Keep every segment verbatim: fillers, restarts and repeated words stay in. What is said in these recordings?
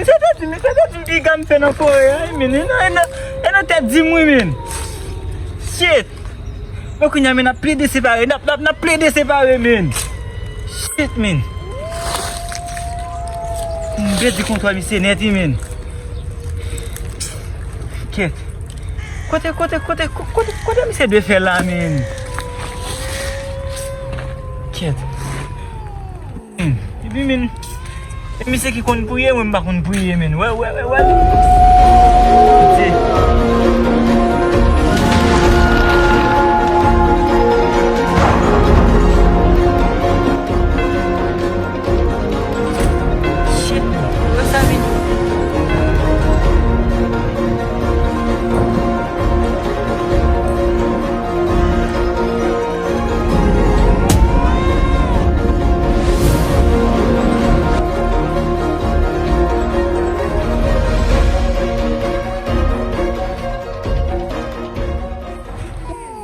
Misye te di, misye te di m piga m fè nan forè a, wi, men. E nan, e nan, e nan tèt di m, wi, men. Shit! Bon, kounye a, men, n ap plede separe, n ap, n ap, n ap plede separe, men. Shit, men. M pèdi kontwòl misye nèt, wi, men. Kèt. Kote, kote, kote, kote, kote misye dwe fè la, men? Kèt. Hmm. Epi, men, e misye ki konn priye, mwen m pa konn priye, men. Wè, wè, wè, wè. Pitié. Shit, wè sa vin.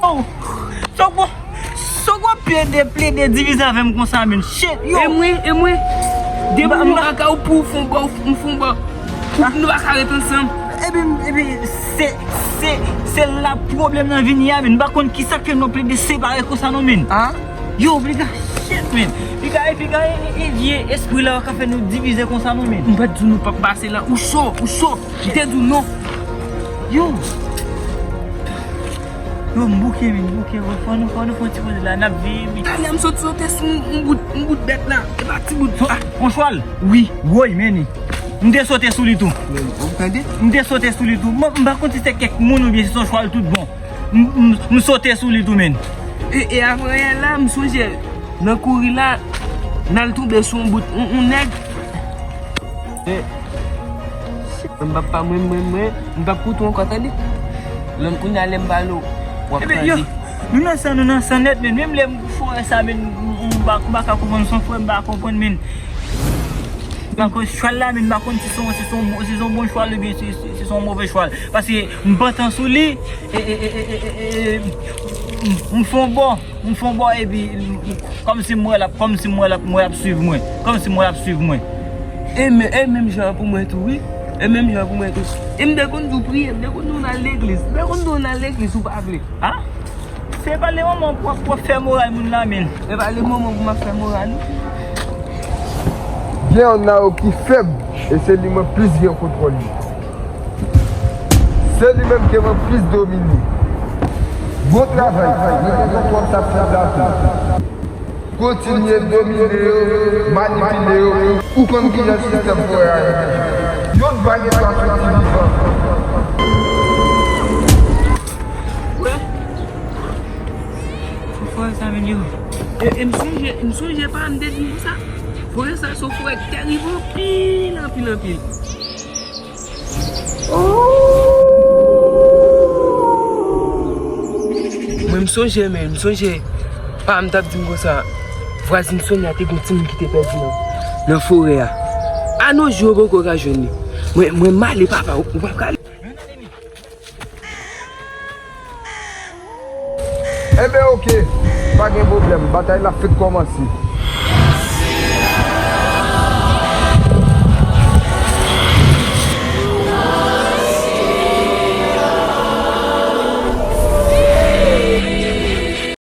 Oh, so gwo, so gwo plede, plede divize avè m konsa, men. Shit, yo. E mwen, e mwen. Depi mwen pa ka ou pou fon bò, ou fon bò. Ou nou pa ka ret ansanm. Epi, epi, se, se, se la pwoblèm nan vini a, men. M pa konn kisa k fè nou plede separe konsa, non, men. Ah? Yo, piga, shit, men. Piga, e piga, e, e, e vye espri la ka fè nou divize konsa, non, men. M pa t di w nou p ap pase la. Ou cho, ou cho. M te di w non. Yo. Yo, m bouke, men, m bouke. Fò nou, fò nou fè yon ti poze la, n ap veye, men. Talè m sot sote sou yon, yon bout, yon bout bèt la. E pa ti bout. So, ah, yon chwal? Wi. Woy, men li. M te sote sou li tou. Men, ou tande? M te sote sou li tou. Mwen, m pa konn si se kèk moun oubyen si se yon chwal tout bon. M, m, m sote sou li tou, men. E, e avan yè la, m sonje, nan kouri la, n al tonbe sou yon bout, yon, yon nèg. E, mwen, papa, mwen, mwen, mwen, m p ap koute w ankò, tande? Lè m kounye a, lè m pale w, w ap tande. Ebyen, yo, nou nan san, nou nan san nèt, men menm lè m fè sa, men m, m pa, m pa ka konprann, se yon frè m pa konprann, men. M pa konn chwal la, men m pa konn si se yon, si se yon, si se yon bon chwal oubyen si, si, si se yon move chwal. Paske m pantan sou li, e, e, e, m, m fè yon bò, m fè yon bò, epi m, m, kòmsi m wè l ap, kòmsi m wè l ap, m wè l ap swiv mwen. Kòmsi m wè l ap swiv mwen. E men, e menm jan an pou mwen tou, wi. E menm jan an pou mwen tou. E m te konn di w priye, m te konn di w n al legliz. M te konn di w n al legliz, ou pa vle. A? Se pa le moman pou w ap, pou w ap fè moral moun la, men. E pa le moman pou m ap fè moral ou. Gen yon nan yo ki fèb, e se li mwen plis gen kontwòl li. Se li menm ke mwen plis domine. Bon travay, mwen gen kontwòl sa fèb la tou. Kontinye domine yo, manipile yo, ou konn kijan sistèm forè a ye deja. Yon pa gen pa soti vivan. Wè. Fò sa men yo. E, e m sonje, m sonje pa m te di nou sa. Forè sa se yon forè ki tèrib anpil, anpil, anpil. Mwen m sonje, men, m sonje pa m t ap di m konsa. Vwazin Sonya te gon timoun ki te pèdi nan, nan forè a. A no jou yo poko ka jwenn li. Mwen, mwen m ale papa, ou, ou p ap ka ale. Enben, oke, pa gen pwoblèm, batay la fèk kòmanse.